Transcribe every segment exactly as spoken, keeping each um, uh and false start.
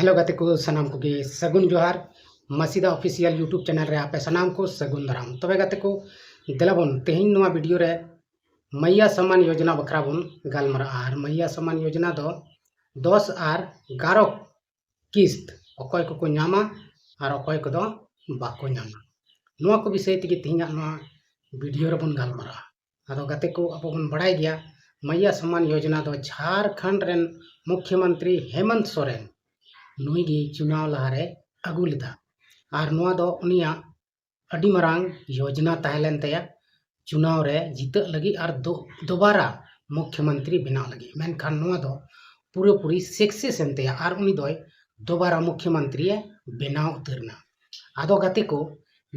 Hello ᱜᱟᱛᱮ ᱠᱚ, ᱥᱟᱱᱟᱢ ᱠᱚᱜᱮ ᱥᱟᱹᱜᱩᱱ ᱡᱚᱦᱟᱨ᱾ ᱢᱟᱥᱤᱫᱟ ᱚᱯᱷᱤᱥᱤᱭᱟᱞ YouTube ᱪᱮᱱᱮᱞ ᱨᱮ ᱟᱯᱮ ᱥᱟᱱᱟᱢ ᱠᱚ ᱥᱟᱹᱜᱩᱱ ᱫᱟᱨᱟᱢ᱾ ᱛᱚᱵᱮ ᱜᱟᱛᱮ ᱠᱚ, ᱫᱮᱞᱟ ᱵᱚᱱ ᱛᱮᱦᱮᱧ ᱱᱚᱣᱟ ᱵᱷᱤᱰᱤᱭᱳ ᱨᱮ ᱢᱟᱭᱭᱟ ᱥᱚᱢᱢᱟᱱ ᱭᱳᱡᱽᱱᱟ ᱵᱟᱠᱷᱨᱟ ᱵᱚᱱ ᱜᱟᱞᱢᱟᱨᱟᱜᱼᱟ᱾ ᱟᱨ ᱢᱟᱭᱭᱟ ᱥᱚᱢᱢᱟᱱ ᱭᱳᱡᱽᱱᱟ ᱫᱚ ᱫᱚᱥ ᱟᱨ ᱜᱟᱨᱚ ᱠᱤᱥᱛ ᱚᱠᱚᱭ ᱠᱚᱠᱚ ᱧᱟᱢᱟ ᱟᱨ ᱚᱠᱚᱭ ᱠᱚᱫᱚ ᱵᱟᱠᱚ ᱧᱟᱢᱟ, ᱱᱚᱣᱟ ᱠᱚ ᱵᱤᱥᱚᱭ ᱛᱮᱜᱮ ᱛᱮᱦᱮᱧᱟᱜ ᱱᱚᱣᱟ ᱵᱷᱤᱰᱤᱭᱳ ᱨᱮᱵᱚᱱ ᱜᱟᱞᱢᱟᱨᱟᱜᱼᱟ᱾ ᱟᱫᱚ ᱜᱟᱛᱮ ᱠᱚ, ᱟᱵᱚ ᱵᱚᱱ ᱵᱟᱲᱟᱭ ᱜᱮᱭᱟ ᱢᱟᱭᱭᱟ ᱥᱚᱢᱢᱟᱱ ᱭᱳᱡᱽᱱᱟ ᱫᱚ ᱡᱷᱟᱨᱠᱷᱚᱸᱰ ᱨᱮᱱ ᱢᱩᱠᱷᱭᱚᱢᱚᱱᱛᱨᱤ ᱦᱮᱢᱚᱱᱛ ᱥᱚᱨᱮᱱ ᱱᱩᱭ ᱜᱮ ᱪᱩᱱᱟᱣ ᱞᱟᱦᱟᱨᱮ ᱟᱹᱜᱩ ᱞᱮᱫᱟ᱾ ᱟᱨ ᱱᱚᱣᱟ ᱫᱚ ᱩᱱᱤᱭᱟᱜ ᱟᱹᱰᱤ ᱢᱟᱨᱟᱝ ᱭᱳᱡᱽᱱᱟ ᱛᱟᱦᱮᱸ ᱞᱮᱱ ᱛᱟᱭᱟ ᱪᱩᱱᱟᱣ ᱨᱮ ᱡᱤᱛᱟᱹᱜ ᱞᱟᱹᱜᱤᱫ ᱟᱨ ᱫᱚ-, ᱫᱚᱵᱟᱨᱟ ᱢᱩᱠᱷᱭᱚᱢᱚᱱᱛᱨᱤ ᱵᱮᱱᱟᱣ ᱞᱟᱹᱜᱤᱫ᱾ ᱢᱮᱱᱠᱷᱟᱱ ᱱᱚᱣᱟ ᱫᱚ ᱯᱩᱨᱟᱹᱯᱩᱨᱤ ᱥᱟᱠᱥᱮᱥ ᱮᱱ ᱛᱟᱭᱟ ᱟᱨ ᱩᱱᱤ ᱫᱚᱭ ᱫᱚᱵᱟᱨᱟ ᱢᱩᱠᱷᱭᱚᱢᱚᱱᱛᱨᱤᱭᱮ ᱵᱮᱱᱟᱣ ᱩᱛᱟᱹᱨ ᱮᱱᱟ᱾ ᱟᱫᱚ ᱜᱟᱛᱮ ᱠᱚ,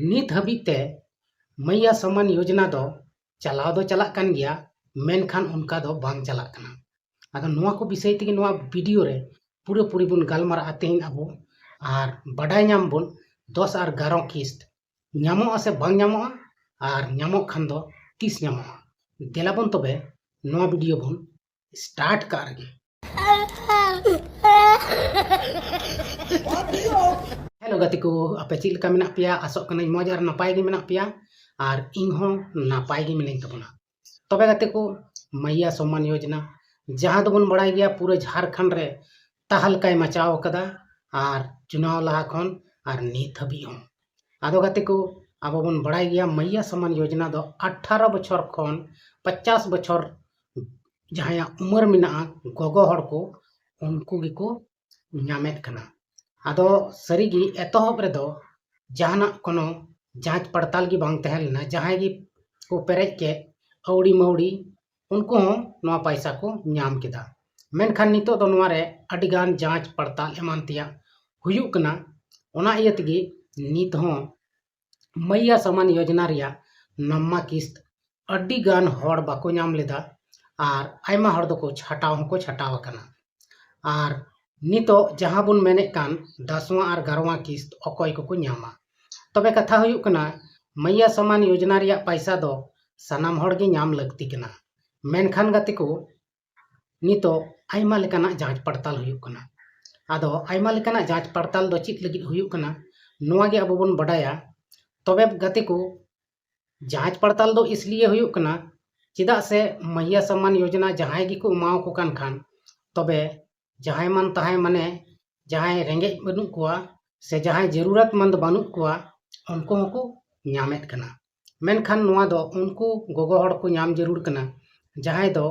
ᱱᱤᱛ ᱦᱟᱹᱵᱤᱡ ᱛᱮ ᱢᱟᱭᱭᱟ ᱥᱚᱢᱢᱟᱱ ᱭᱳᱡᱽᱱᱟ ᱫᱚ ᱪᱟᱞᱟᱣ ᱫᱚ ᱪᱟᱞᱟᱜ ᱠᱟᱱ ᱜᱮᱭᱟ, ᱢᱮᱱᱠᱷᱟᱱ ᱚᱱᱠᱟ ᱫᱚ ᱵᱟᱝ ᱪᱟᱞᱟᱜ ᱠᱟᱱᱟ᱾ ᱟᱫᱚ ᱱᱚᱣᱟ ᱠᱚ ᱵᱤᱥᱚᱭ ᱛᱮᱜᱮ ᱱᱚᱣᱟ ᱵᱷᱤᱰᱤᱭᱳ ᱨᱮ ᱯᱩᱨᱟᱹᱯᱩᱨᱤ ᱵᱚᱱ ᱜᱟᱞᱢᱟᱨᱟᱜᱼᱟ ᱛᱮᱦᱮᱧ ᱟᱵᱚ, ᱟᱨ ᱵᱟᱰᱟᱭ ᱧᱟᱢ ᱵᱚᱱ ᱫᱚᱥ ᱟᱨ ᱜᱟᱨᱚ ᱠᱤᱥᱛ ᱧᱟᱢᱚᱜᱼᱟ ᱥᱮ ᱵᱟᱝ ᱧᱟᱢᱚᱜᱼᱟ, ᱟᱨ ᱧᱟᱢᱚᱜ ᱠᱷᱟᱱ ᱫᱚ ᱛᱤᱥ ᱧᱟᱢᱚᱜᱼᱟ᱾ ᱫᱮᱞᱟ ᱵᱚᱱ ᱛᱚᱵᱮ ᱱᱚᱣᱟ ᱵᱷᱤᱰᱤᱭᱳ ᱵᱚᱱ ᱥᱴᱟᱨᱴ ᱠᱟᱜ ᱨᱮᱜᱮ᱾ ᱦᱮᱞᱳ ᱜᱟᱛᱮ ᱠᱚ, ᱟᱯᱮ ᱪᱮᱫ ᱞᱮᱠᱟ ᱢᱮᱱᱟᱜ ᱯᱮᱭᱟ? ᱟᱥᱚᱜ ᱠᱟᱹᱱᱟᱹᱧ ᱢᱚᱡᱽ ᱟᱨ ᱱᱟᱯᱟᱭ ᱜᱮ ᱢᱮᱱᱟᱜ ᱯᱮᱭᱟ, ᱟᱨ ᱤᱧ ᱦᱚᱸ ᱱᱟᱯᱟᱭ ᱜᱮ ᱢᱤᱱᱟᱹᱧ ᱛᱟᱵᱚᱱᱟ᱾ ᱛᱚᱵᱮ ᱜᱟᱛᱮ ᱠᱚ, ᱢᱟᱭᱭᱟ ᱥᱚᱢᱢᱟᱱ ᱭᱳᱡᱽᱱᱟ ᱡᱟᱦᱟᱸ ᱫᱚᱵᱚᱱ ᱵᱟᱲᱟᱭ ᱜᱮᱭᱟ ᱯᱩᱨᱟᱹ ᱡᱷᱟᱨᱠᱷᱚᱸᱰ ᱨᱮ ᱛᱟᱦᱞᱠᱟᱭ ᱢᱟᱪᱟᱣ ᱟᱠᱟᱫᱟ, ᱟᱨ ᱪᱩᱱᱟᱣ ᱞᱟᱦᱟ ᱠᱷᱚᱱ ᱟᱨ ᱱᱤᱛ ᱦᱟᱹᱵᱤᱡ ᱦᱚᱸ᱾ ᱟᱫᱚ ᱜᱟᱛᱮ ᱠᱚ, ᱟᱵᱚ ᱵᱚᱱ ᱵᱟᱲᱟᱭ ᱜᱮᱭᱟ ᱢᱟᱭᱭᱟ ᱥᱚᱢᱢᱟᱱ ᱭᱳᱡᱽᱱᱟ ᱫᱚ ᱟᱴᱷᱟᱨᱚ ᱵᱚᱪᱷᱚᱨ ᱠᱷᱚᱱ ᱯᱚᱪᱟᱥ ᱵᱚᱪᱷᱚᱨ ᱡᱟᱦᱟᱸᱭᱟᱜ ᱩᱢᱮᱨ ᱢᱮᱱᱟᱜᱼᱟ, ᱜᱚᱜᱚ ᱦᱚᱲ ᱠᱚ, ᱩᱱᱠᱩ ᱜᱮᱠᱚ ᱧᱟᱢᱮᱫ ᱠᱟᱱᱟ᱾ ᱟᱫᱚ ᱥᱟᱹᱨᱤᱜᱮ ᱮᱛᱚᱦᱚᱵ ᱨᱮᱫᱚ ᱡᱟᱦᱟᱱᱟᱜ ᱠᱳᱱᱳ ᱡᱟᱸᱪ ᱯᱟᱲᱛᱟᱞ ᱜᱮ ᱵᱟᱝ ᱛᱟᱦᱮᱸ ᱞᱮᱱᱟ᱾ ᱡᱟᱦᱟᱸᱭ ᱜᱮ ᱠᱚ ᱯᱮᱨᱮᱡ ᱠᱮᱫ ᱟᱹᱣᱲᱤ ᱢᱟᱹᱣᱲᱤ, ᱩᱱᱠᱩ ᱦᱚᱸ ᱱᱚᱣᱟ ᱯᱟᱭᱥᱟ ᱠᱚ ᱧᱟᱢ ᱠᱮᱫᱟ᱾ ᱢᱮᱱᱠᱷᱟᱱ ᱱᱤᱛᱚᱜ ᱫᱚ ᱱᱚᱣᱟ ᱨᱮ ᱟᱹᱰᱤᱜᱟᱱ ᱡᱟᱸᱪ ᱯᱟᱲᱛᱟᱞ ᱮᱢᱟᱱ ᱛᱮᱭᱟᱜ ᱦᱩᱭᱩᱜ ᱠᱟᱱᱟ᱾ ᱚᱱᱟ ᱤᱭᱟᱹ ᱛᱮᱜᱮ ᱱᱤᱛ ᱦᱚᱸ ᱢᱟᱭᱭᱟ ᱥᱚᱢᱢᱟᱱ ᱭᱳᱡᱽᱱᱟ ᱨᱮᱭᱟᱜ ᱱᱟᱢᱢᱟ ᱠᱤᱥᱛ ᱟᱹᱰᱤ ᱜᱟᱱ ᱦᱚᱲ ᱵᱟᱠᱚ ᱧᱟᱢ ᱞᱮᱫᱟ, ᱟᱨ ᱟᱭᱢᱟ ᱦᱚᱲ ᱫᱚᱠᱚ ᱪᱷᱟᱴᱟᱣ ᱦᱚᱸᱠᱚ ᱪᱷᱟᱴᱟᱣ ᱟᱠᱟᱱᱟ᱾ ᱟᱨ ᱱᱤᱛᱚᱜ ᱡᱟᱦᱟᱸ ᱵᱚᱱ ᱢᱮᱱᱮᱫ ᱠᱟᱱ ᱫᱚᱥᱣᱟᱸ ᱟᱨ ᱜᱟᱨᱚᱣᱟᱸ ᱠᱤᱥᱛ ᱚᱠᱚᱭ ᱠᱚᱠᱚ ᱧᱟᱢᱟ? ᱛᱚᱵᱮ ᱠᱟᱛᱷᱟ ᱦᱩᱭᱩᱜ ᱠᱟᱱᱟ, ᱢᱟᱭᱭᱟ ᱥᱚᱢᱢᱟᱱ ᱭᱳᱡᱽᱱᱟ ᱨᱮᱭᱟᱜ ᱯᱟᱭᱥᱟ ᱫᱚ ᱥᱟᱱᱟᱢ ᱦᱚᱲ ᱜᱮ ᱧᱟᱢ ᱞᱟᱹᱠᱛᱤ ᱠᱟᱱᱟ᱾ ᱢᱮᱱᱠᱷᱟᱱ ᱜᱟᱛᱮ ᱠᱚ, ᱱᱤᱛᱚᱜ ᱟᱭᱢᱟ ᱞᱮᱠᱟᱱᱟᱜ ᱡᱟᱸᱪ ᱯᱟᱲᱛᱟᱞ ᱦᱩᱭᱩᱜ ᱠᱟᱱᱟ᱾ ᱟᱫᱚ ᱟᱭᱢᱟ ᱞᱮᱠᱟᱱᱟᱜ ᱡᱟᱸᱪ ᱯᱟᱲᱛᱟᱞ ᱫᱚ ᱪᱮᱫ ᱞᱟᱹᱜᱤᱫ ᱦᱩᱭᱩᱜ ᱠᱟᱱᱟ, ᱱᱚᱣᱟ ᱜᱮ ᱟᱵᱚ ᱵᱚᱱ ᱵᱟᱰᱟᱭᱟ᱾ ᱛᱚᱵᱮ ᱜᱟᱛᱮ ᱠᱚ, ᱡᱟᱸᱪ ᱯᱟᱲᱛᱟᱞ ᱫᱚ ᱤᱥᱞᱤᱭᱮ ᱦᱩᱭᱩᱜ ᱠᱟᱱᱟ, ᱪᱮᱫᱟᱜ ᱥᱮ ᱢᱟᱦᱤᱭᱟ ᱥᱚᱢᱢᱟᱱ ᱭᱳᱡᱚᱱᱟ ᱡᱟᱦᱟᱸᱭ ᱜᱮᱠᱚ ᱮᱢᱟᱣᱟᱠᱚ ᱠᱟᱱ ᱠᱷᱟᱱ, ᱛᱚᱵᱮ ᱡᱟᱦᱟᱸᱭ ᱢᱟᱱ ᱛᱟᱦᱟᱸᱭ, ᱢᱟᱱᱮ ᱡᱟᱦᱟᱸᱭ ᱨᱮᱸᱜᱮᱡ ᱵᱟᱹᱱᱩᱜ ᱠᱚᱣᱟ ᱥᱮ ᱡᱟᱦᱟᱸᱭ ᱡᱟᱹᱨᱩᱨᱟᱛ ᱢᱚᱱᱫ ᱵᱟᱹᱱᱩᱜ ᱠᱚᱣᱟ, ᱩᱱᱠᱩ ᱦᱚᱸᱠᱚ ᱧᱟᱢᱮᱫ ᱠᱟᱱᱟ᱾ ᱢᱮᱱᱠᱷᱟᱱ ᱱᱚᱣᱟ ᱫᱚ ᱩᱱᱠᱩ ᱜᱚᱜᱚ ᱦᱚᱲ ᱠᱚ ᱧᱟᱢ ᱡᱟᱹᱨᱩᱲ ᱠᱟᱱᱟ, ᱡᱟᱦᱟᱸᱭ ᱫᱚ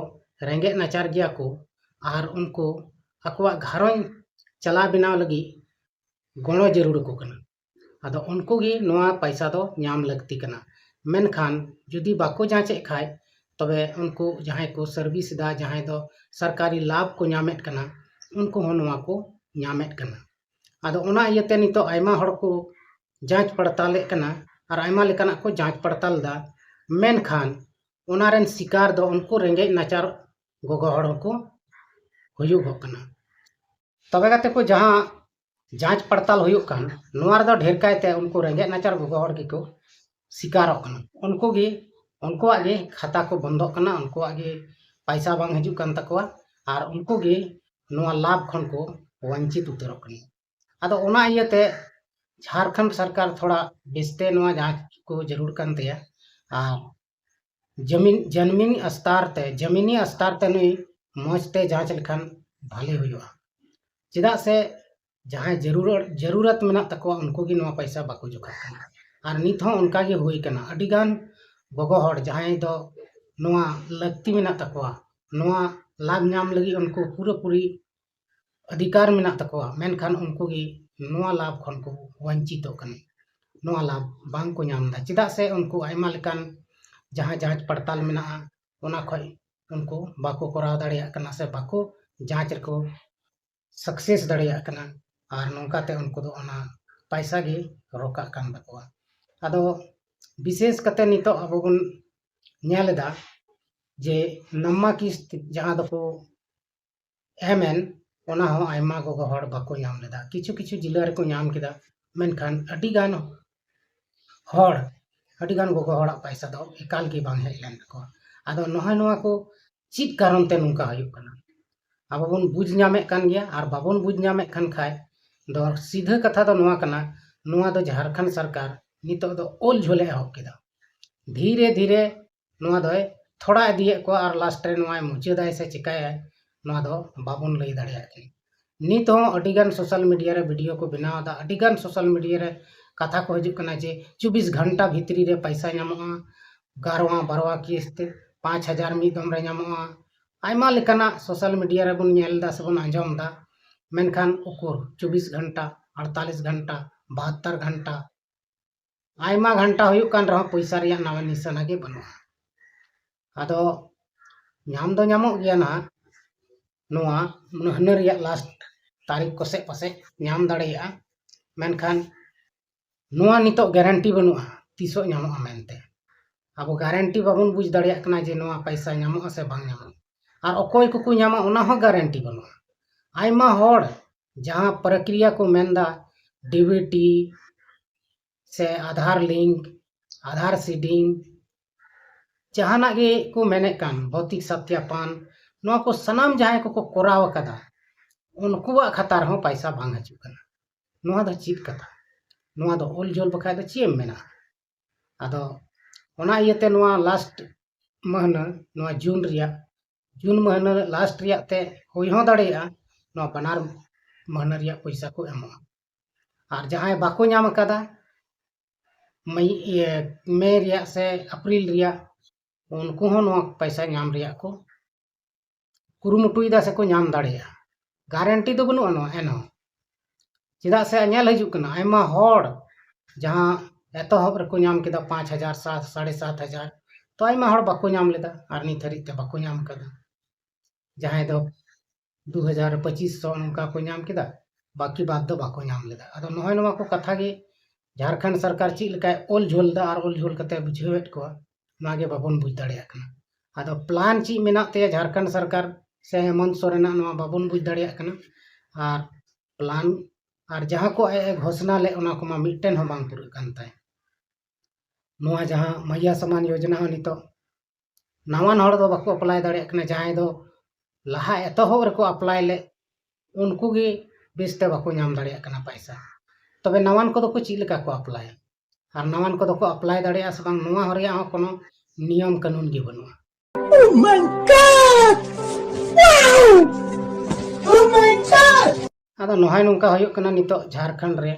ᱨᱮᱸᱜᱮᱡ ᱱᱟᱪᱟᱨ ᱜᱮᱭᱟ ᱠᱚ ᱟᱨ ᱩᱱᱠᱩ ᱟᱠᱚᱣᱟᱜ ᱜᱷᱟᱨᱚᱸᱡᱽ ᱪᱟᱞᱟᱣ ᱵᱮᱱᱟᱣ ᱞᱟᱹᱜᱤᱫ ᱜᱚᱲᱚ ᱡᱟᱹᱨᱩᱲ ᱟᱠᱚ ᱠᱟᱱᱟ᱾ ᱟᱫᱚ ᱩᱱᱠᱩ ᱜᱮ ᱱᱚᱣᱟ ᱯᱟᱭᱥᱟ ᱫᱚ ᱧᱟᱢ ᱞᱟᱹᱠᱛᱤ ᱠᱟᱱᱟ᱾ ᱢᱮᱱᱠᱷᱟᱱ ᱡᱩᱫᱤ ᱵᱟᱠᱚ ᱡᱟᱸᱪᱮᱫ ᱠᱷᱟᱡ, ᱛᱚᱵᱮ ᱩᱱᱠᱩ ᱡᱟᱦᱟᱸᱭ ᱠᱚ ᱥᱟᱨᱵᱷᱤᱥ ᱮᱫᱟ, ᱡᱟᱦᱟᱸᱭ ᱫᱚ ᱥᱚᱨᱠᱟᱨᱤ ᱞᱟᱵᱷ ᱠᱚ ᱧᱟᱢᱮᱫ ᱠᱟᱱᱟ, ᱩᱱᱠᱩ ᱦᱚᱸ ᱱᱚᱣᱟ ᱠᱚ ᱧᱟᱢᱮᱫ ᱠᱟᱱᱟ᱾ ᱟᱫᱚ ᱚᱱᱟ ᱤᱭᱟᱹᱛᱮ ᱱᱤᱛᱚᱜ ᱟᱭᱢᱟ ᱦᱚᱲ ᱠᱚ ᱡᱟᱸᱪ ᱯᱟᱲᱛᱟᱞᱮᱫ ᱠᱟᱱᱟ ᱟᱨ ᱟᱭᱢᱟ ᱞᱮᱠᱟᱱᱟᱜ ᱠᱚ ᱡᱟᱸᱪ ᱯᱟᱲᱛᱟᱞ ᱮᱫᱟ, ᱢᱮᱱᱠᱷᱟᱱ ᱚᱱᱟ ᱨᱮᱱ ᱥᱤᱠᱟᱨ ᱫᱚ ᱩᱱᱠᱩ ᱨᱮᱸᱜᱮᱡ ᱱᱟᱪᱟᱨ ᱜᱚᱜᱚ ᱦᱚᱲ ᱦᱚᱸᱠᱚ ᱦᱩᱭᱩᱜᱚᱜ ᱠᱟᱱᱟ᱾ ᱛᱚᱵᱮ ᱜᱟᱛᱮ ᱠᱚ, ᱡᱟᱦᱟᱸ ᱡᱟᱸᱪ ᱯᱟᱲᱛᱟᱞ ᱦᱩᱭᱩᱜ ᱠᱟᱱ, ᱱᱚᱣᱟ ᱨᱮᱫᱚ ᱰᱷᱮᱨ ᱠᱟᱭᱛᱮ ᱩᱱᱠᱩ ᱨᱮᱸᱜᱮᱡ ᱱᱟᱪᱟᱨ ᱜᱚᱜᱚ ᱦᱚᱲ ᱜᱮᱠᱚ ᱥᱤᱠᱟᱨᱚᱜ ᱠᱟᱱᱟ᱾ ᱩᱱᱠᱩ ᱜᱮ, ᱩᱱᱠᱩᱣᱟᱜ ᱜᱮ ᱠᱷᱟᱛᱟ ᱠᱚ ᱵᱚᱱᱫᱚᱜ ᱠᱟᱱᱟ, ᱩᱱᱠᱩᱣᱟᱜ ᱜᱮ ᱯᱟᱭᱥᱟ ᱵᱟᱝ ᱦᱤᱡᱩᱜ ᱠᱟᱱ ᱛᱟᱠᱚᱣᱟ ᱟᱨ ᱩᱱᱠᱩ ᱜᱮ ᱱᱚᱣᱟ ᱞᱟᱵᱷ ᱠᱷᱚᱱ ᱠᱚ ᱣᱟᱧᱪᱤᱛ ᱩᱛᱟᱹᱨᱚᱜ ᱠᱟᱱᱟ᱾ ᱟᱫᱚ ᱚᱱᱟ ᱤᱭᱟᱹᱛᱮ ᱡᱷᱟᱲᱠᱷᱚᱸᱰ ᱥᱚᱨᱠᱟᱨ ᱛᱷᱚᱲᱟ ᱵᱮᱥᱛᱮ ᱱᱚᱣᱟ ᱡᱟᱸᱪ ᱠᱚ ᱡᱟᱹᱨᱩᱲ ᱠᱟᱱ ᱛᱟᱭᱟ ᱟᱨ ᱡᱟᱢᱤᱱ, ᱡᱟᱢᱤᱱᱤ ᱟᱥᱛᱟᱨ ᱛᱮ, ᱡᱟᱢᱤᱱᱤ ᱟᱥᱛᱟᱨ ᱛᱮ ᱱᱩᱭ ᱢᱚᱡᱽ ᱛᱮ ᱡᱟᱸᱪ ᱞᱮᱠᱷᱟᱱ ᱵᱷᱟᱞᱮ ᱦᱩᱭᱩᱜᱼᱟ᱾ ᱪᱮᱫᱟᱜ ᱥᱮ ᱡᱟᱦᱟᱸᱭ ᱡᱟᱹᱨᱩᱲ, ᱡᱟᱹᱨᱩᱨᱟᱛ ᱢᱮᱱᱟᱜ ᱛᱟᱠᱚᱣᱟ, ᱩᱱᱠᱩ ᱜᱮ ᱱᱚᱣᱟ ᱯᱚᱭᱥᱟ ᱵᱟᱠᱚ ᱡᱚᱠᱷᱟᱜ ᱠᱟᱱᱟ᱾ ᱟᱨ ᱱᱤᱛ ᱦᱚᱸ ᱚᱱᱠᱟ ᱜᱮ ᱦᱩᱭ ᱠᱟᱱᱟ᱾ ᱟᱹᱰᱤ ᱜᱟᱱ ᱜᱚᱜᱚ ᱦᱚᱲ ᱡᱟᱦᱟᱸᱭ ᱫᱚ ᱱᱚᱣᱟ ᱞᱟᱹᱠᱛᱤ ᱢᱮᱱᱟᱜ ᱛᱟᱠᱚᱣᱟ, ᱱᱚᱣᱟ ᱞᱟᱵᱷ ᱧᱟᱢ ᱞᱟᱹᱜᱤᱫ ᱩᱱᱠᱩ ᱯᱩᱨᱟᱹᱯᱩᱨᱤ ᱚᱫᱷᱤᱠᱟᱨ ᱢᱮᱱᱟᱜ ᱛᱟᱠᱚᱣᱟ, ᱢᱮᱱᱠᱷᱟᱱ ᱩᱱᱠᱩ ᱜᱮ ᱱᱚᱣᱟ ᱞᱟᱵᱷ ᱠᱷᱚᱱ ᱠᱚ ᱣᱟᱧᱪᱤᱛᱚᱜ ᱠᱟᱱᱟ, ᱱᱚᱣᱟ ᱞᱟᱵᱷ ᱵᱟᱝ ᱠᱚ ᱧᱟᱢ ᱮᱫᱟ᱾ ᱪᱮᱫᱟᱜ ᱥᱮ ᱩᱱᱠᱩ ᱟᱭᱢᱟ ᱞᱮᱠᱟᱱ ᱡᱟᱦᱟᱸ ᱡᱟᱸᱪ ᱯᱟᱲᱛᱟᱞ ᱢᱮᱱᱟᱜᱼᱟ, ᱚᱱᱟ ᱠᱷᱚᱡ ᱩᱱᱠᱩ ᱵᱟᱠᱚ ᱠᱚᱨᱟᱣ ᱫᱟᱲᱮᱭᱟᱜ ᱠᱟᱱᱟ ᱥᱮ ᱵᱟᱠᱚ ᱡᱟᱸᱪ ᱨᱮᱠᱚ ᱥᱟᱠᱥᱮᱥ ᱫᱟᱲᱮᱭᱟᱜ ᱠᱟᱱᱟ᱾ ᱟᱨ ᱱᱚᱝᱠᱟᱛᱮ ᱩᱱᱠᱩ ᱫᱚ ᱚᱱᱟ ᱯᱟᱭᱥᱟ ᱜᱮ ᱨᱚᱠᱟᱜ ᱠᱟᱱ ᱛᱟᱠᱚᱣᱟ᱾ ᱟᱫᱚ ᱵᱤᱥᱮᱥ ᱠᱟᱛᱮ ᱱᱤᱛᱚᱜ ᱟᱵᱚ ᱵᱚᱱ ᱧᱮᱞ ᱮᱫᱟ ᱡᱮ ᱱᱟᱢᱢᱟ ᱠᱤᱥᱛ ᱡᱟᱦᱟᱸ ᱫᱚᱠᱚ ᱮᱢ ᱮᱱ, ᱚᱱᱟ ᱦᱚᱸ ᱟᱭᱢᱟ ᱜᱚᱜᱚ ᱦᱚᱲ ᱵᱟᱠᱚ ᱧᱟᱢ ᱞᱮᱫᱟ᱾ ᱠᱤᱪᱷᱩ ᱠᱤᱪᱷᱩ ᱡᱤᱞᱟᱹ ᱨᱮᱠᱚ ᱧᱟᱢ ᱠᱮᱫᱟ, ᱢᱮᱱᱠᱷᱟᱱ ᱟᱹᱰᱤ ᱜᱟᱱ ᱦᱚᱲ, ᱟᱹᱰᱤ ᱜᱟᱱ ᱜᱚᱜᱚ ᱦᱚᱲᱟᱜ ᱯᱟᱭᱥᱟ ᱫᱚ ᱮᱠᱟᱞ ᱜᱮ ᱵᱟᱝ ᱦᱮᱡ ᱞᱮᱱ ᱛᱟᱠᱚᱣᱟ᱾ ᱟᱫᱚ ᱱᱚᱜᱼᱚᱭ ᱱᱚᱣᱟ ᱠᱚ ᱪᱮᱫ ᱠᱟᱨᱚᱱ ᱛᱮ ᱱᱚᱝᱠᱟ ᱦᱩᱭᱩᱜ ᱠᱟᱱᱟ? ᱟᱵᱚ ᱵᱚᱱ ᱵᱩᱡᱽ ᱧᱟᱢᱮᱫ ᱠᱟᱱ ᱜᱮᱭᱟ᱾ ᱟᱨ ᱵᱟᱵᱚᱱ ᱵᱩᱡᱽ ᱧᱟᱢᱮᱫ ᱠᱟᱱ ᱠᱷᱟᱡ ᱫᱚ ᱥᱤᱫᱷᱟᱹ ᱠᱟᱛᱷᱟ ᱫᱚ ᱱᱚᱣᱟ ᱠᱟᱱᱟ, ᱱᱚᱣᱟ ᱫᱚ ᱡᱷᱟᱲᱠᱷᱚᱸᱰ ᱥᱚᱨᱠᱟᱨ ᱱᱤᱛᱚᱜ ᱫᱚ ᱚᱞ ᱡᱷᱳᱞᱮ ᱮᱦᱚᱵ ᱠᱮᱫᱟ᱾ ᱫᱷᱤᱨᱮ ᱫᱷᱤᱨᱮ ᱱᱚᱣᱟ ᱫᱚᱭ ᱛᱷᱚᱲᱟ ᱤᱫᱤᱭᱮᱫ ᱠᱚᱣᱟ ᱟᱨ ᱞᱟᱥᱴ ᱨᱮ ᱱᱚᱣᱟᱭ ᱢᱩᱪᱟᱹᱫᱟᱭ ᱥᱮ ᱪᱤᱠᱟᱹᱭᱟᱭ, ᱱᱚᱣᱟ ᱫᱚ ᱵᱟᱵᱚᱱ ᱞᱟᱹᱭ ᱫᱟᱲᱮᱭᱟᱜ ᱠᱟᱱᱟ᱾ ᱱᱤᱛ ᱦᱚᱸ ᱟᱹᱰᱤᱜᱟᱱ ᱥᱳᱥᱟᱞ ᱢᱤᱰᱤᱭᱟ ᱨᱮ ᱵᱷᱤᱰᱤᱭᱳ ᱠᱚ ᱵᱮᱱᱟᱣ ᱮᱫᱟ, ᱟᱹᱰᱤᱜᱟᱱ ᱥᱳᱥᱟᱞ ᱢᱤᱰᱤᱭᱟ ᱨᱮ ᱠᱟᱛᱷᱟ ᱠᱚ ᱦᱤᱡᱩᱜ ᱠᱟᱱᱟ ᱡᱮ ᱪᱚᱵᱵᱤᱥ ᱜᱷᱚᱱᱴᱟ ᱵᱷᱤᱛᱨᱤ ᱨᱮ ᱯᱟᱭᱥᱟ ᱧᱟᱢᱚᱜᱼᱟ, ᱜᱟᱨᱣᱟ ᱵᱟᱨᱣᱟ ᱠᱤᱥᱛ ᱯᱟᱸᱪ ᱦᱟᱡᱟᱨ ᱢᱤᱫ ᱫᱚᱢ ᱨᱮ ᱧᱟᱢᱚᱜᱼᱟ᱾ ᱟᱭᱢᱟ ᱞᱮᱠᱟᱱᱟᱜ ᱥᱳᱥᱟᱞ ᱢᱤᱰᱤᱭᱟ ᱨᱮᱵᱚᱱ ᱧᱮᱞ ᱮᱫᱟ ᱥᱮᱵᱚᱱ ᱟᱸᱡᱚᱢ ᱮᱫᱟ, ᱢᱮᱱᱠᱷᱟᱱ ᱩᱠᱩᱨ ᱪᱚᱵᱵᱤᱥ ᱜᱷᱚᱱᱴᱟ, ᱟᱴᱛᱟᱞᱤᱥ ᱜᱷᱚᱱᱴᱟ, ᱵᱟᱦᱟᱛᱛᱚᱨ ᱜᱷᱚᱱᱴᱟ, ᱟᱭᱢᱟ ᱜᱷᱚᱱᱴᱟ ᱦᱩᱭᱩᱜ ᱠᱟᱱ ᱨᱮᱦᱚᱸ ᱯᱚᱭᱥᱟ ᱨᱮᱭᱟᱜ ᱱᱟᱢ ᱱᱤᱥᱟᱱᱟ ᱜᱮ ᱵᱟᱹᱱᱩᱜᱼᱟ᱾ ᱟᱫᱚ ᱧᱟᱢ ᱫᱚ ᱧᱟᱢᱚᱜ ᱜᱮᱭᱟ ᱱᱟᱦᱟᱜ, ᱱᱚᱣᱟ ᱢᱟᱹᱦᱱᱟᱹ ᱨᱮᱭᱟᱜ ᱞᱟᱥᱴ ᱛᱟᱹᱨᱤᱠᱷ ᱠᱚᱥᱮᱫ ᱯᱟᱥᱮᱡ ᱧᱟᱢ ᱫᱟᱲᱮᱭᱟᱜᱼᱟ, ᱢᱮᱱᱠᱷᱟᱱ ᱱᱚᱣᱟ ᱱᱤᱛᱚᱜ ᱜᱮᱨᱮᱱᱴᱤ ᱵᱟᱹᱱᱩᱜᱼᱟ ᱛᱤᱥᱚᱜ ᱧᱟᱢᱚᱜᱼᱟ ᱢᱮᱱᱛᱮ᱾ ᱟᱵᱚ ᱜᱮᱨᱮᱱᱴᱤ ᱵᱟᱵᱚᱱ ᱵᱩᱡᱽ ᱫᱟᱲᱮᱭᱟᱜ ᱠᱟᱱᱟ ᱡᱮ ᱱᱚᱣᱟ ᱯᱚᱭᱥᱟ ᱧᱟᱢᱚᱜᱼᱟ ᱥᱮ ᱵᱟᱝ ᱧᱟᱢᱚᱜᱼᱟ, ᱟᱨ ᱚᱠᱚᱭ ᱠᱚᱠᱚ ᱧᱟᱢᱟ ᱚᱱᱟ ᱦᱚᱸ ᱜᱮᱨᱮᱱᱴᱤ ᱵᱟᱹᱱᱩᱜᱼᱟ᱾ ᱟᱭᱢᱟ ᱦᱚᱲ ᱡᱟᱦᱟᱸ ᱯᱨᱚᱠᱨᱤᱭᱟ ᱠᱚ ᱢᱮᱱᱫᱟ, ᱰᱤᱵᱤᱴᱤ ᱥᱮ ᱟᱫᱷᱟᱨ ᱞᱤᱝᱠ, ᱟᱫᱷᱟᱨ ᱥᱤᱰᱤᱝ, ᱡᱟᱦᱟᱱᱟᱜ ᱜᱮ ᱠᱚ ᱢᱮᱱᱮᱫ ᱠᱟᱱ, ᱵᱷᱳᱣᱛᱤᱠ ᱥᱟᱛᱭᱟᱯᱟᱱ, ᱱᱚᱣᱟ ᱠᱚ ᱥᱟᱱᱟᱢ ᱡᱟᱦᱟᱸᱭ ᱠᱚᱠᱚ ᱠᱚᱨᱟᱣ ᱟᱠᱟᱫᱟ, ᱩᱱᱠᱩᱣᱟᱜ ᱠᱷᱟᱛᱟ ᱨᱮᱦᱚᱸ ᱯᱟᱭᱥᱟ ᱵᱟᱝ ᱦᱤᱡᱩᱜ ᱠᱟᱱᱟ᱾ ᱱᱚᱣᱟ ᱫᱚ ᱪᱮᱫ ᱠᱟᱛᱷᱟ? ᱱᱚᱣᱟ ᱫᱚ ᱚᱞ ᱡᱳᱞ ᱵᱟᱠᱷᱟᱡ ᱫᱚ ᱪᱮᱫ ᱮᱢ ᱢᱮᱱᱟ? ᱟᱫᱚ ᱚᱱᱟ ᱤᱭᱟᱹᱛᱮ ᱱᱚᱣᱟ ᱞᱟᱥᱴ ᱢᱟᱹᱦᱱᱟᱹ, ᱱᱚᱣᱟ ᱡᱩᱱ ᱨᱮᱭᱟᱜ, ᱡᱩᱱ ᱢᱟᱹᱦᱱᱟᱹ ᱞᱟᱥᱴ ᱨᱮᱭᱟᱜ ᱛᱮ ᱦᱩᱭ ᱦᱚᱸ ᱫᱟᱲᱮᱭᱟᱜᱼᱟ, ᱱᱚᱣᱟ ᱵᱟᱱᱟᱨ ᱢᱟᱹᱦᱱᱟᱹ ᱨᱮᱭᱟᱜ ᱯᱚᱭᱥᱟ ᱠᱚ ᱮᱢᱚᱜᱼᱟ᱾ ᱟᱨ ᱡᱟᱦᱟᱸᱭ ᱵᱟᱠᱚ ᱧᱟᱢ ᱟᱠᱟᱫᱟ, ᱢᱟᱹᱭ-, ᱤᱭᱟᱹ, ᱢᱮ ᱨᱮᱭᱟᱜ ᱥᱮ ᱮᱯᱨᱤᱞ ᱨᱮᱭᱟᱜ, ᱩᱱᱠᱩ ᱦᱚᱸ ᱱᱚᱣᱟ ᱯᱚᱭᱥᱟ ᱧᱟᱢ ᱨᱮᱭᱟᱜ ᱠᱚ ᱠᱩᱨᱩᱢᱩᱴᱩᱭᱮᱫᱟ ᱥᱮᱠᱚ ᱧᱟᱢ ᱫᱟᱲᱮᱭᱟᱜᱼᱟ᱾ ᱜᱟᱨᱮᱱᱴᱤ ᱫᱚ ᱵᱟᱹᱱᱩᱜᱼᱟ ᱱᱚᱣᱟ ᱮᱱᱦᱚᱸ, ᱪᱮᱫᱟᱜ ᱥᱮ ᱧᱮᱞ ᱦᱤᱡᱩᱜ ᱠᱟᱱᱟ ᱟᱭᱢᱟ ᱦᱚᱲ ᱡᱟᱦᱟᱸ ᱮᱛᱚᱦᱚᱵ ᱨᱮᱠᱚ ᱧᱟᱢ ᱠᱮᱫᱟ ᱯᱟᱸᱪ ᱦᱟᱡᱟᱨ, ᱥᱟᱛ, ᱥᱟᱲᱮ ᱥᱟᱛ ᱦᱟᱡᱟᱨ, ᱛᱚ ᱟᱭᱢᱟ ᱦᱚᱲ ᱵᱟᱠᱚ ᱧᱟᱢ ᱞᱮᱫᱟ ᱟᱨ ᱱᱤᱛ ᱦᱟᱹᱨᱤᱡ ᱛᱮ ᱵᱟᱠᱚ ᱧᱟᱢ ᱠᱟᱫᱟ᱾ ᱡᱟᱦᱟᱸᱭ ᱫᱚ ᱫᱩ ᱦᱟᱡᱟᱨ, ᱯᱚᱸᱪᱤᱥ ᱥᱚ ᱱᱚᱝᱠᱟ ᱠᱚ ᱧᱟᱢ ᱠᱮᱫᱟ, ᱵᱟᱹᱠᱤ ᱵᱟᱫ ᱫᱚ ᱵᱟᱠᱚ ᱧᱟᱢ ᱞᱮᱫᱟ᱾ ᱟᱫᱚ ᱱᱚᱜᱼᱚᱭ ᱱᱚᱣᱟ ᱠᱚ ᱠᱟᱛᱷᱟ ᱜᱮ ᱡᱷᱟᱲᱠᱷᱚᱸᱰ ᱥᱚᱨᱠᱟᱨ ᱪᱮᱫ ᱞᱮᱠᱟᱭ ᱚᱞ ᱡᱷᱳᱞ ᱫᱟ ᱟᱨ ᱚᱞ ᱡᱷᱳᱞ ᱠᱟᱛᱮ ᱵᱩᱡᱷᱟᱹᱣᱮᱫ ᱠᱚᱣᱟ, ᱱᱚᱣᱟ ᱜᱮ ᱵᱟᱵᱚᱱ ᱵᱩᱡᱽ ᱫᱟᱲᱮᱭᱟᱜ ᱠᱟᱱᱟ᱾ ᱟᱫᱚ ᱯᱞᱟᱱ ᱪᱮᱫ ᱢᱮᱱᱟᱜ ᱛᱟᱭᱟ ᱡᱷᱟᱲᱠᱷᱚᱸᱰ ᱥᱚᱨᱠᱟᱨ ᱥᱮ ᱦᱮᱢᱚᱱᱛ ᱥᱚᱨᱮᱱᱟᱜ, ᱱᱚᱣᱟ ᱵᱟᱵᱚᱱ ᱵᱩᱡᱽ ᱫᱟᱲᱮᱭᱟᱜ ᱠᱟᱱᱟ᱾ ᱟᱨ ᱯᱞᱟᱱ ᱟᱨ ᱡᱟᱦᱟᱸ ᱠᱚ ᱟᱡ ᱮ ᱜᱷᱳᱥᱱᱟ ᱞᱮᱫ, ᱚᱱᱟ ᱠᱚᱢᱟ ᱢᱤᱫᱴᱮᱱ ᱦᱚᱸ ᱵᱟᱝ ᱯᱩᱨᱟᱹᱜ ᱠᱟᱱ ᱛᱟᱭ᱾ ᱱᱚᱣᱟ ᱡᱟᱦᱟᱸ ᱢᱟᱭᱭᱟ ᱥᱟᱢᱟᱱ ᱭᱳᱡᱚᱱᱟ ᱦᱚᱸ ᱱᱤᱛᱚᱜ ᱱᱟᱣᱟᱱ ᱦᱚᱲ ᱫᱚ ᱵᱟᱠᱚ ᱮᱯᱞᱟᱭ ᱫᱟᱲᱮᱭᱟᱜ ᱠᱟᱱᱟ, ᱡᱟᱦᱟᱸᱭ ᱫᱚ ᱞᱟᱦᱟ ᱮᱛᱚᱦᱚᱵ ᱨᱮᱠᱚ ᱟᱯᱞᱟᱭ ᱞᱮᱫ, ᱩᱱᱠᱩ ᱜᱮ ᱵᱮᱥᱛᱮ ᱵᱟᱠᱚ ᱧᱟᱢ ᱫᱟᱲᱮᱭᱟᱜ ᱠᱟᱱᱟ ᱯᱟᱭᱥᱟ᱾ ᱛᱚᱵᱮ ᱱᱟᱣᱟᱱ ᱠᱚᱫᱚ ᱠᱚ ᱪᱮᱫ ᱞᱮᱠᱟ ᱠᱚ ᱟᱯᱞᱟᱭᱟ? ᱟᱨ ᱱᱟᱣᱟᱱ ᱠᱚᱫᱚ ᱠᱚ ᱟᱯᱞᱟᱭ ᱫᱟᱲᱮᱭᱟᱜᱼᱟ ᱥᱮ ᱵᱟᱝ, ᱱᱚᱣᱟ ᱦᱚᱸ ᱨᱮᱭᱟᱜ ᱦᱚᱸ ᱠᱳᱱᱳ ᱱᱤᱭᱚᱢ ᱠᱟᱹᱱᱩᱱ ᱜᱮ ᱵᱟᱹᱱᱩᱜᱼᱟ᱾ Oh my God! Wow! Oh my God! ᱟᱫᱚ ᱱᱚᱜᱼᱚᱭ ᱱᱚᱝᱠᱟ ᱦᱩᱭᱩᱜ ᱠᱟᱱᱟ ᱱᱤᱛᱚᱜ ᱡᱷᱟᱲᱠᱷᱚᱸᱰ ᱨᱮ᱾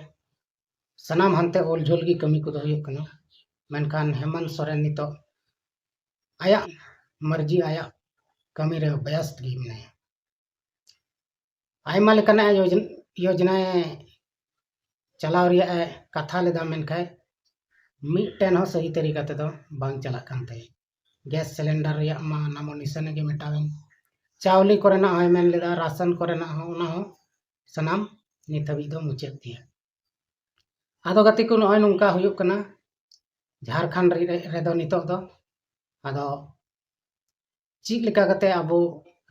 ᱥᱟᱱᱟᱢ ᱦᱟᱱᱛᱮ ᱚᱞ ᱡᱷᱟᱹᱞ ᱜᱮ ᱠᱟᱹᱢᱤ ᱠᱚᱫᱚ ᱦᱩᱭᱩᱜ ᱠᱟᱱᱟ, ᱢᱮᱱᱠᱷᱟᱱ ᱦᱮᱢᱚᱱᱛ ᱥᱚᱨᱮᱱ ᱱᱤᱛᱚᱜ ᱟᱭᱟᱜ ᱢᱟᱹᱨᱡᱤ, ᱟᱭᱟᱜ ᱠᱟᱹᱢᱤ ᱨᱮ ᱵᱮᱥᱛ ᱜᱮ ᱢᱮᱱᱟᱭᱟ᱾ ᱟᱭᱢᱟ ᱞᱮᱠᱟᱱᱟᱜ ᱭᱳᱡ-, ᱭᱳᱡᱽᱱᱟᱭ ᱪᱟᱞᱟᱣ ᱨᱮᱭᱟᱜ ᱮ ᱠᱟᱛᱷᱟ ᱞᱮᱫᱟ, ᱢᱮᱱᱠᱷᱟᱱ ᱢᱤᱫᱴᱮᱱ ᱦᱚᱸ ᱥᱟᱹᱦᱤ ᱛᱟᱹᱨᱤᱠᱟ ᱛᱮᱫᱚ ᱵᱟᱝ ᱪᱟᱞᱟᱜ ᱠᱟᱱ ᱛᱟᱭᱟ᱾ ᱜᱮᱥ ᱥᱤᱞᱤᱱᱰᱟᱨ ᱨᱮᱭᱟᱜ ᱢᱟ ᱱᱟᱢᱚ ᱱᱤᱥᱟᱱ ᱜᱮ ᱢᱮᱴᱟᱣᱮᱱ, ᱪᱟᱣᱞᱮ ᱠᱚᱨᱮᱱᱟᱜ ᱦᱚᱸᱭ ᱢᱮᱱ ᱞᱮᱫᱟ, ᱨᱟᱥᱚᱱ ᱠᱚᱨᱮᱱᱟᱜ ᱦᱚᱸ, ᱚᱱᱟ ᱦᱚᱸ ᱥᱟᱱᱟᱢ ᱱᱤᱛ ᱦᱟᱹᱵᱤᱡ ᱫᱚ ᱢᱩᱪᱟᱹᱫ ᱜᱮᱭᱟ᱾ ᱟᱫᱚ ᱜᱟᱛᱮ ᱠᱚ, ᱱᱚᱜᱼᱚᱭ ᱱᱚᱝᱠᱟ ᱦᱩᱭᱩᱜ ᱠᱟᱱᱟ ᱡᱷᱟᱲᱠᱷᱚᱸᱰ ᱨᱮ-, ᱨᱮᱫᱚ ᱱᱤᱛᱚᱜ ᱫᱚ᱾ ᱟᱫᱚ ᱪᱮᱫ ᱞᱮᱠᱟ ᱠᱟᱛᱮ ᱟᱵᱚ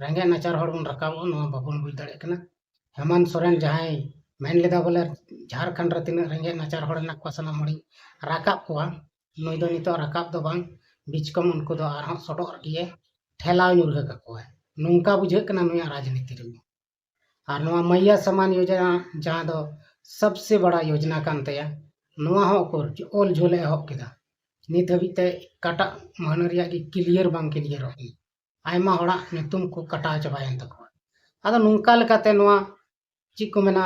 ᱨᱮᱸᱜᱮᱡ ᱱᱟᱪᱟᱨ ᱦᱚᱲ ᱵᱚᱱ ᱨᱟᱠᱟᱵᱚᱜᱼᱟ, ᱱᱚᱣᱟ ᱵᱟᱵᱚᱱ ᱵᱩᱡᱽ ᱫᱟᱲᱮᱭᱟᱜ ᱠᱟᱱᱟ᱾ ᱦᱮᱢᱚᱱᱛ ᱥᱚᱨᱮᱱ ᱡᱟᱦᱟᱸᱭ ᱢᱮᱱ ᱞᱮᱫᱟ ᱵᱚᱞᱮ ᱡᱷᱟᱲᱠᱷᱚᱸᱰ ᱨᱮ ᱛᱤᱱᱟᱹᱜ ᱨᱮᱸᱜᱮᱡ ᱱᱟᱪᱟᱨ ᱦᱚᱲ ᱢᱮᱱᱟᱜ ᱠᱚᱣᱟ ᱥᱟᱱᱟᱢ ᱦᱚᱲᱤᱧ ᱨᱟᱠᱟᱵ ᱠᱚᱣᱟ, ᱱᱩᱭ ᱫᱚ ᱱᱤᱛᱚᱜ ᱨᱟᱠᱟᱵ ᱫᱚ ᱵᱟᱝ, ᱵᱤᱪᱠᱚᱢ ᱩᱱᱠᱩ ᱫᱚ ᱟᱨᱦᱚᱸ ᱥᱚᱰᱚᱜ ᱨᱮᱜᱮ ᱴᱷᱮᱞᱟᱣ ᱧᱩᱨᱦᱟᱹ ᱠᱟᱠᱚᱣᱟᱭ᱾ ᱱᱚᱝᱠᱟ ᱵᱩᱡᱷᱟᱹᱜ ᱠᱟᱱᱟ ᱱᱩᱭᱟᱜ ᱨᱟᱡᱽᱱᱤᱛᱤ ᱨᱮ᱾ ᱟᱨ ᱱᱚᱣᱟ ᱢᱟᱭᱭᱟ ᱥᱟᱢᱟᱱ ᱭᱳᱡᱚᱱᱟ, ᱡᱟᱦᱟᱸ ᱫᱚ ᱥᱚᱵᱥᱮ ᱵᱟᱲᱟ ᱭᱳᱡᱚᱱᱟ ᱠᱟᱱ ᱛᱟᱭᱟ, ᱱᱚᱣᱟ ᱦᱚᱸ ᱩᱠᱩᱨ ᱚᱞ ᱡᱷᱟᱹᱞ ᱮ ᱮᱦᱚᱵ ᱠᱮᱫᱟ᱾ ᱱᱤᱛ ᱦᱟᱹᱵᱤᱡ ᱛᱮ ᱚᱠᱟᱴᱟᱜ ᱢᱟᱹᱦᱱᱟᱹ ᱨᱮᱭᱟᱜ ᱜᱮ ᱠᱞᱤᱭᱟᱨ ᱵᱟᱝ ᱠᱞᱤᱭᱟᱨᱚᱜ ᱠᱟᱱᱟ᱾ ᱟᱭᱢᱟ ᱦᱚᱲᱟᱜ ᱧᱩᱛᱩᱢ ᱠᱚ ᱠᱟᱴᱟᱣ ᱪᱟᱵᱟᱭᱮᱱ ᱛᱟᱠᱚᱣᱟ᱾ ᱟᱫᱚ ᱱᱚᱝᱠᱟ ᱞᱮᱠᱟᱛᱮ ᱱᱚᱣᱟ ᱪᱮᱫ ᱠᱚ ᱢᱮᱱᱟ,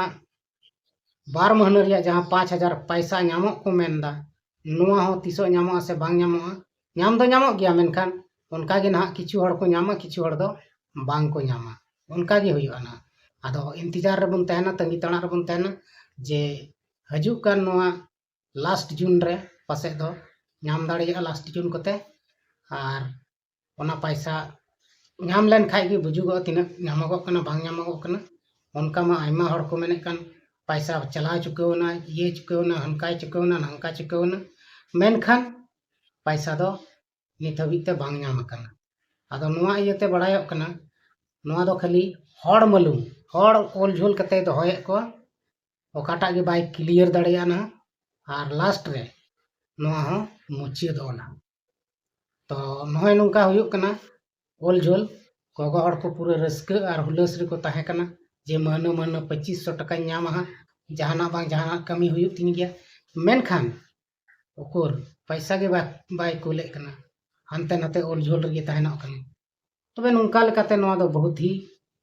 ᱵᱟᱨ ᱢᱟᱹᱦᱱᱟᱹ ᱨᱮᱭᱟᱜ ᱡᱟᱦᱟᱸ ᱯᱟᱸᱪ ᱦᱟᱡᱟᱨ ᱯᱟᱭᱥᱟ ᱧᱟᱢᱚᱜ ᱠᱚ ᱢᱮᱱᱫᱟ, ᱱᱚᱣᱟ ᱦᱚᱸ ᱛᱤᱥᱚᱜ ᱧᱟᱢᱚᱜᱼᱟ ᱥᱮ ᱵᱟᱝ ᱧᱟᱢᱚᱜᱼᱟ? ᱧᱟᱢ ᱫᱚ ᱧᱟᱢᱚᱜ ᱜᱮᱭᱟ, ᱢᱮᱱᱠᱷᱟᱱ ᱚᱱᱠᱟ ᱜᱮ ᱱᱟᱦᱟᱜ ᱠᱤᱪᱷᱩ ᱦᱚᱲ ᱠᱚ ᱧᱟᱢᱟ, ᱠᱤᱪᱷᱩ ᱦᱚᱲ ᱫᱚ ᱵᱟᱝ ᱠᱚ ᱧᱟᱢᱟ᱾ ᱚᱱᱠᱟ ᱜᱮ ᱦᱩᱭᱩᱜᱼᱟ ᱱᱟᱦᱟᱜ᱾ ᱟᱫᱚ ᱤᱱᱛᱮᱡᱟᱨ ᱨᱮᱵᱚᱱ ᱛᱟᱦᱮᱱᱟ, ᱛᱟᱺᱜᱤ ᱛᱟᱲᱟᱜ ᱨᱮᱵᱚᱱ ᱛᱟᱦᱮᱱᱟ ᱡᱮ ᱦᱤᱡᱩᱜ ᱠᱟᱱ ᱱᱚᱣᱟ ᱞᱟᱥᱴ ᱡᱩᱱ ᱨᱮ ᱯᱟᱥᱮᱡ ᱫᱚ ᱧᱟᱢ ᱫᱟᱲᱮᱭᱟᱜᱼᱟ, ᱞᱟᱥᱴ ᱡᱩᱱ ᱠᱚᱛᱮ᱾ ᱟᱨ ᱚᱱᱟ ᱯᱟᱭᱥᱟ ᱧᱟᱢ ᱞᱮᱱ ᱠᱷᱟᱡ ᱜᱮ ᱵᱩᱡᱩᱜᱚᱜᱼᱟ ᱛᱤᱱᱟᱹᱜ ᱧᱟᱢᱚᱜᱚᱜ ᱠᱟᱱᱟ, ᱵᱟᱝ ᱧᱟᱢᱚᱜᱚᱜ ᱠᱟᱱᱟ᱾ ᱚᱱᱠᱟ ᱢᱟ ᱟᱭᱢᱟ ᱦᱚᱲ ᱠᱚ ᱢᱮᱱᱮᱫ ᱠᱟᱱ ᱯᱟᱭᱥᱟ ᱪᱟᱞᱟᱣ ᱪᱩᱠᱟᱹᱣ ᱮᱱᱟ, ᱤᱭᱟᱹ ᱪᱩᱠᱟᱹᱣ ᱮᱱᱟ, ᱦᱟᱱᱠᱟ ᱪᱩᱠᱟᱹᱣ ᱮᱱᱟ, ᱱᱟᱝᱠᱟ ᱪᱩᱠᱟᱹᱣ ᱮᱱᱟ, ᱢᱮᱱᱠᱷᱟᱱ ᱯᱟᱭᱥᱟ ᱫᱚ ᱱᱤᱛ ᱦᱟᱹᱵᱤᱡ ᱛᱮ ᱵᱟᱝ ᱧᱟᱢ ᱟᱠᱟᱱᱟ᱾ ᱟᱫᱚ ᱱᱚᱣᱟ ᱤᱭᱟᱹᱛᱮ ᱵᱟᱲᱟᱭᱚᱜ ᱠᱟᱱᱟ, ᱱᱚᱣᱟ ᱫᱚ ᱠᱷᱟᱹᱞᱤ ᱦᱚᱲ ᱢᱟᱹᱞᱩᱢ, ᱦᱚᱲ ᱚᱞ ᱡᱷᱟᱹᱞ ᱠᱟᱛᱮᱭ ᱫᱚᱦᱚᱭᱮᱫ ᱠᱚᱣᱟ, ᱚᱠᱟᱴᱟᱜ ᱜᱮ ᱵᱟᱭ ᱠᱞᱤᱭᱟᱨ ᱫᱟᱲᱮᱭᱟᱜᱼᱟ ᱱᱟᱦᱟᱜ᱾ ᱟᱨ ᱞᱟᱥᱴ ᱨᱮ ᱱᱚᱣᱟ ᱦᱚᱸ ᱢᱩᱪᱟᱹᱫ ᱚᱞᱟ᱾ ᱛᱚ ᱱᱚᱜᱼᱚᱭ ᱱᱚᱝᱠᱟ ᱦᱩᱭᱩᱜ ᱠᱟᱱᱟ ᱚᱞ ᱡᱷᱟᱹᱞ᱾ ᱜᱚᱜᱚ ᱦᱚᱲ ᱠᱚ ᱯᱩᱨᱟᱹ ᱨᱟᱹᱥᱠᱟᱹ ᱟᱨ ᱦᱩᱞᱟᱹᱥ ᱨᱮᱠᱚ ᱛᱟᱦᱮᱸ ᱠᱟᱱᱟ ᱡᱮ ᱢᱟᱹᱦᱱᱟᱹ ᱢᱟᱹᱦᱱᱟᱹ ᱯᱚᱸᱪᱤᱥ ᱥᱚ ᱴᱟᱠᱟᱧ ᱧᱟᱢᱟ ᱦᱟᱸᱜ, ᱡᱟᱦᱟᱱᱟᱜ ᱵᱟᱝ ᱡᱟᱦᱟᱱᱟᱜ ᱠᱟᱹᱢᱤ ᱦᱩᱭᱩᱜ ᱛᱤᱧ ᱜᱮᱭᱟ᱾ ᱢᱮᱱᱠᱷᱟᱱ ᱩᱠᱩᱨ, ᱯᱟᱭᱥᱟ ᱜᱮ ᱵᱟ-, ᱵᱟᱭ ᱠᱩᱞᱮᱫ ᱠᱟᱱᱟ, ᱦᱟᱱᱛᱮ ᱱᱟᱛᱮ ᱚᱞ ᱡᱷᱳᱞ ᱨᱮᱜᱮ ᱛᱟᱦᱮᱱᱚᱜ ᱠᱟᱱᱟ᱾ ᱛᱚᱵᱮ ᱱᱚᱝᱠᱟ ᱞᱮᱠᱟᱛᱮ ᱱᱚᱣᱟ ᱫᱚ ᱵᱚᱦᱩᱛ ᱦᱤ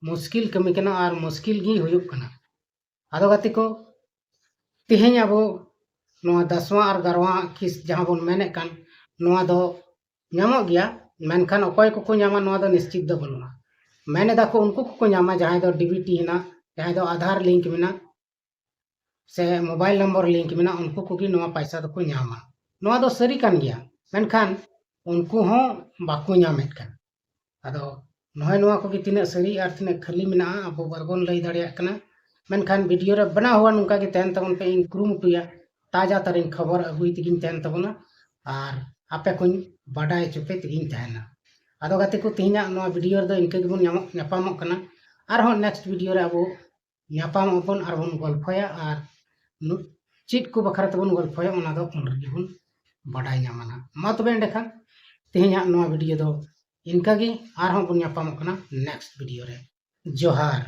ᱢᱩᱥᱠᱤᱞ ᱠᱟᱹᱢᱤ ᱠᱟᱱᱟ ᱟᱨ ᱢᱩᱥᱠᱤᱞ ᱜᱮ ᱦᱩᱭᱩᱜ ᱠᱟᱱᱟ᱾ ᱟᱫᱚ ᱜᱟᱛᱮ ᱠᱚ, ᱛᱮᱦᱮᱧ ᱟᱵᱚ ᱱᱚᱣᱟ ᱫᱟᱥᱣᱟ ᱟᱨ ᱜᱟᱨᱣᱟ ᱠᱤᱥ ᱡᱟᱦᱟᱸ ᱵᱚᱱ ᱢᱮᱱᱮᱫ ᱠᱟᱱ, ᱱᱚᱣᱟ ᱫᱚ ᱧᱟᱢᱚᱜ ᱜᱮᱭᱟ, ᱢᱮᱱᱠᱷᱟᱱ ᱚᱠᱚᱭ ᱠᱚᱠᱚ ᱧᱟᱢᱟ ᱱᱚᱣᱟ ᱫᱚ ᱱᱤᱥᱪᱤᱛ ᱫᱚ ᱵᱟᱹᱱᱩᱜᱼᱟ᱾ ᱢᱮᱱ ᱮᱫᱟ ᱠᱚ ᱩᱱᱠᱩ ᱠᱚᱠᱚ ᱧᱟᱢᱟ ᱡᱟᱦᱟᱸᱭ ᱫᱚ ᱰᱤᱵᱤᱴᱤ ᱦᱮᱱᱟᱜ, ᱡᱟᱦᱟᱸᱭ ᱫᱚ ᱟᱫᱷᱟᱨ ᱞᱤᱝᱠ ᱢᱮᱱᱟᱜ, ᱥᱮ ᱢᱳᱵᱟᱭᱤᱞ ᱱᱚᱢᱵᱚᱨ ᱞᱤᱝᱠ ᱢᱮᱱᱟᱜ, ᱩᱱᱠᱩ ᱠᱚᱜᱮ ᱱᱚᱣᱟ ᱯᱟᱭᱥᱟ ᱫᱚᱠᱚ ᱧᱟᱢᱟ᱾ ᱱᱚᱣᱟ ᱫᱚ ᱥᱟᱹᱨᱤ ᱠᱟᱱ ᱜᱮᱭᱟ, ᱢᱮᱱᱠᱷᱟᱱ ᱩᱱᱠᱩ ᱦᱚᱸ ᱵᱟᱠᱚ ᱧᱟᱢᱮᱫ ᱠᱟᱱᱟ᱾ ᱟᱫᱚ ᱱᱚᱜᱼᱚᱭ ᱱᱚᱣᱟ ᱠᱚᱜᱮ ᱛᱤᱱᱟᱹᱜ ᱥᱟᱹᱨᱤ ᱟᱨ ᱛᱤᱱᱟᱹᱜ ᱠᱷᱟᱹᱞᱤ ᱢᱮᱱᱟᱜᱼᱟ, ᱟᱵᱚ ᱵᱟᱵᱚᱱ ᱞᱟᱹᱭ ᱫᱟᱲᱮᱭᱟᱜ ᱠᱟᱱᱟ᱾ ᱢᱮᱱᱠᱷᱟᱱ ᱵᱷᱤᱰᱤᱭᱳ ᱨᱮ ᱵᱮᱱᱟᱣ ᱦᱚᱸ ᱱᱚᱝᱠᱟ ᱜᱮ ᱛᱟᱦᱮᱱ ᱛᱟᱵᱚᱱ ᱯᱮ, ᱤᱧ ᱠᱩᱨᱩᱢᱩᱴᱩᱭᱟ ᱛᱟᱡᱟ ᱛᱟᱨᱤᱱ ᱠᱷᱚᱵᱚᱨ ᱟᱹᱜᱩᱭ ᱛᱮᱜᱤᱧ ᱛᱟᱦᱮᱱ ᱛᱟᱵᱚᱱᱟ ᱟᱨ ᱟᱯᱮ ᱠᱚᱧ ᱵᱟᱰᱟᱭ ᱦᱚᱪᱚ ᱯᱮ ᱛᱮᱜᱤᱧ ᱛᱟᱦᱮᱱᱟ᱾ ᱟᱫᱚ ᱜᱟᱛᱮ ᱠᱚ, ᱛᱮᱦᱮᱧᱟᱜ ᱱᱚᱣᱟ ᱵᱷᱤᱰᱤᱭᱳ ᱨᱮᱫᱚ ᱤᱱᱠᱟᱹ ᱜᱮᱵᱚᱱ ᱧᱟᱢᱚᱜ, ᱧᱟᱯᱟᱢᱚᱜ ᱠᱟᱱᱟ᱾ ᱟᱨᱦᱚᱸ ᱱᱮᱠᱥᱴ ᱵᱷᱤᱰᱤᱭᱳ ᱨᱮ ᱟᱵᱚ ᱧᱟᱯᱟᱢᱚᱜ ᱟᱵᱚᱱ ᱟᱨ ᱵᱚᱱ ᱜᱚᱞᱯᱷᱚᱭᱟ, ᱟᱨ ᱱᱩ-, ᱪᱮᱫ ᱠᱚ ᱵᱟᱠᱷᱨᱟ ᱛᱮᱵᱚᱱ ᱜᱚᱞᱯᱷᱚᱭᱟ ᱚᱱᱟ ᱫᱚ ᱩᱱ ᱨᱮᱜᱮ ᱵᱚᱱ ᱵᱟᱰᱟᱭ ᱧᱟᱢᱟ ᱱᱟᱦᱟᱜ᱾ ᱢᱟ ᱛᱚᱵᱮ ᱮᱸᱰᱮᱠᱷᱟᱱ ᱛᱮᱦᱮᱧᱟᱜ ᱱᱚᱣᱟ ᱵᱷᱤᱰᱤᱭᱳ ᱫᱚ ᱤᱱᱠᱟᱹ ᱜᱮ, ᱟᱨᱦᱚᱸ ᱵᱚᱱ ᱧᱟᱯᱟᱢᱚᱜ ᱠᱟᱱᱟ ᱱᱮᱠᱥᱴ ᱵᱷᱤᱰᱤᱭᱳ ᱨᱮ᱾ ᱡᱚᱦᱟᱨ᱾